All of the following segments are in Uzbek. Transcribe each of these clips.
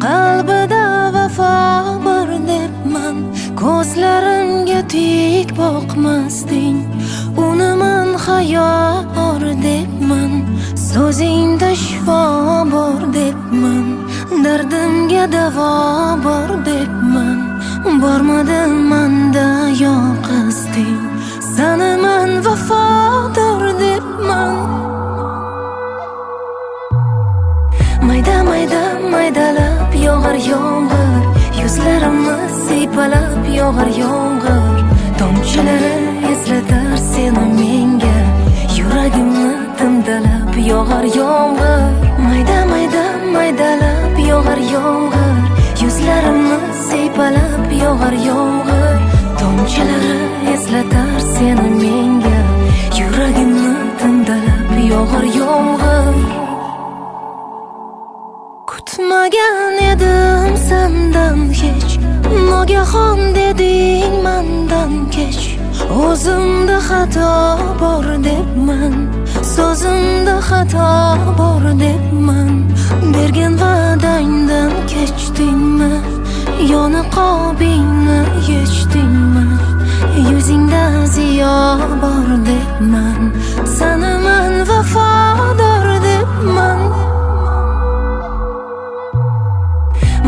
Qalbida vafo bor debman, ko'zlarimga tik boqmasding. Uni man hayo bor debman, so'zingda shifo bor debman, dardimga davo bor debman. Bormidi manda yo qasding, sani man vafodor debman. Mayda mayda maydalab yog'ar yomg'ir, yuzlarimni siypalab yog'ar yomg'ir. Tomchilari eslatar seni menga, yuragimni timdalab yog'ar yomg'ir. Mayda mayda maydalab yog'ar yomg'ir, yuzlarimni siypalab yog'ar yomg'ir. Tomchilari eslatar seni menga, yuragimni timdalab yog'ar yomg'ir. Kutmagan edim sendan hech, nogahon deding mandan kech. O'zimda xato bor debman, so'zimda xato bor debman. Bergan va'dangdan kechdingmi, yo niqobingni yechdingmi? Yuzingda ziyo bor debman, sani man vafodor debman.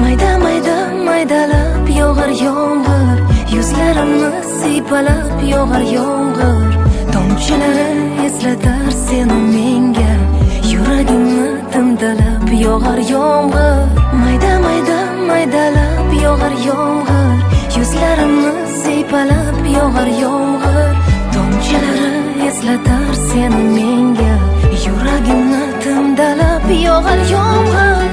Mayda mayda maydalab yog'ar yomg'ir, yuzlarimni siypalab yog'ar yomg'ir. Tomchilari eslatar seni menga, yuragimni timdalab yog'ar yomg'ir. Mayda mayda maydalab yog'ar yomg'ir, yuzlarimni siypalab yog'ar yomg'ir. Tomchilari eslatar seni menga, yuragimni timdalab yog'ar yomg'ir.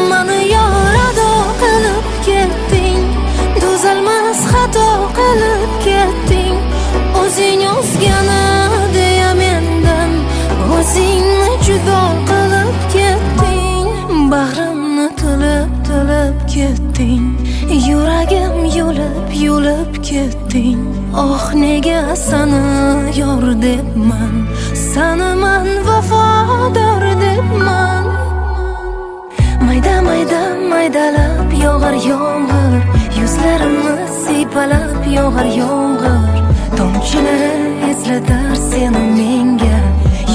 Mani yorado qilib ketding, tuzalmas xato qilib ketding. O'zing o'zgani deya mendan o'zingni judo qilib ketding. Bag'rimni tilib tilib ketding, yuragim yulib yulib ketding. Oh, nega sani yor debman, sani man vafodor debman. Mayda mayda maydalab yog'ar yomg'ir, yuzlarimni siypalab yog'ar yomg'ir. Tomchilari eslatar seni menga,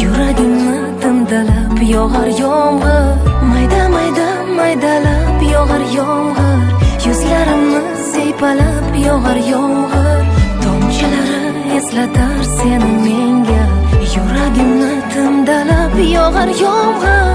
yuragimni timdalab yog'ar yomg'ir. Mayda mayda maydalab yog'ar yomg'ir, yuzlarimni siypalab yog'ar yomg'ir. Tomchilari eslatar seni menga, yuragimni timdalab yog'ar yomg'ir.